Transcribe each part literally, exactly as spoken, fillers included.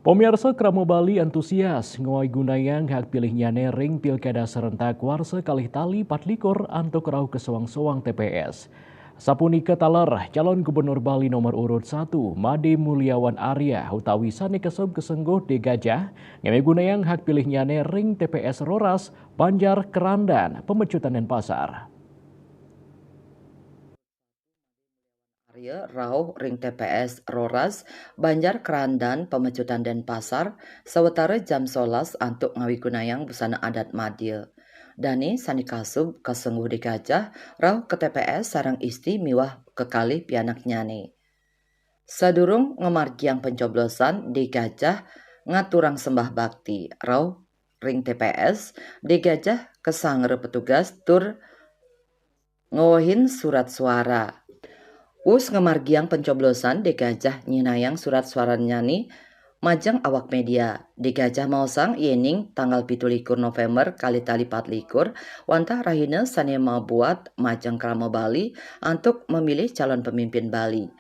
Pemirsa, krama Bali antusias ngoi gunayang hak pilihnyane ring Pilkada Serentak warsa kalih tali patlikur antuk rauh ke soang-soang T P S. Sapunika taler, Calon Gubernur Bali nomor urut satu, Made Muliawan Arya, utawi sane kesub kesengguh De Gajah, ngoi gunayang hak pilihnyane ring T P S Roras, Banjar Kerandan, Pemecutan Denpasar. Arya rauh ring T P S Roras, Banjar Kerandan, Pemecutan Denpasar, sawatara jam solas antuk ngawi gunayang busana adat madya. Dane sane kasub kasengguh De Gajah rauh ke T P S sareng isti miwah kekalih pianaknyane. Sadurung ngamargiang pencoblosan, De Gajah ngaturang sembah bakti rauh ring T P S. De Gajah kasangra petugas tur ngwehin surat suara. Us ngamargiang pencoblosan, De Gajah nyihnayang surat suarannyane majeng awak media. De Gajah maosang yening tanggal pitu likur November kalih tali patlikur wantah rahina sane mabuat majeng krama Bali antuk memilih calon pemimpin Bali.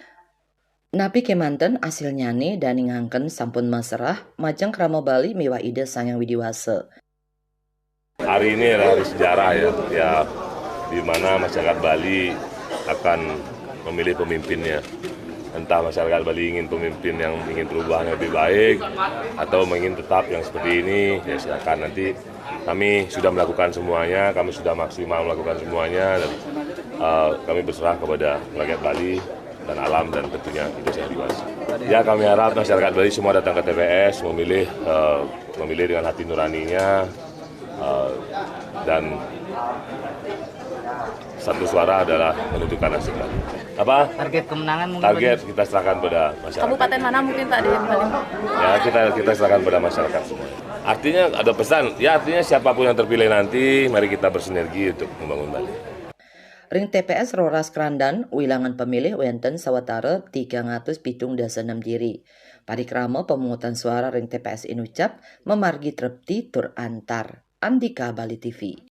Napi kemanten asilnyane, dane ngangken sampun maserah majeng krama Bali miwah Ida Sang Hyang Widi Wasa. Hari ini adalah hari sejarah, ya, ya, di mana masyarakat Bali akan memilih pemimpinnya. Entah masyarakat Bali ingin pemimpin yang ingin perubahan yang lebih baik atau ingin tetap yang seperti ini, ya silakan. Nanti kami sudah melakukan semuanya, kami sudah maksimal melakukan semuanya, dan uh, kami berserah kepada rakyat Bali dan alam dan tentunya Ida Sang Hyang Widi Wasa. Ya, kami harap masyarakat Bali semua datang ke T P S memilih uh, memilih dengan hati nuraninya, uh, dan satu suara adalah menentukan nasib Bali. Apa? Target kemenangan mungkin Target kita serahkan pada masyarakat. Kabupaten mana mungkin, Pak, di Bali? Ya, kita kita serahkan pada masyarakat semua. Artinya ada pesan, ya, artinya siapapun yang terpilih nanti, mari kita bersinergi untuk membangun Bali. Ring T P S Roras Kerandan, wilangan pemilih wenten sawatara tigang atus pitung dasa enem diri. Parikrama pemungutan suara ring T P S Inucap mamargi trepti tur antar. Andika Bali T V.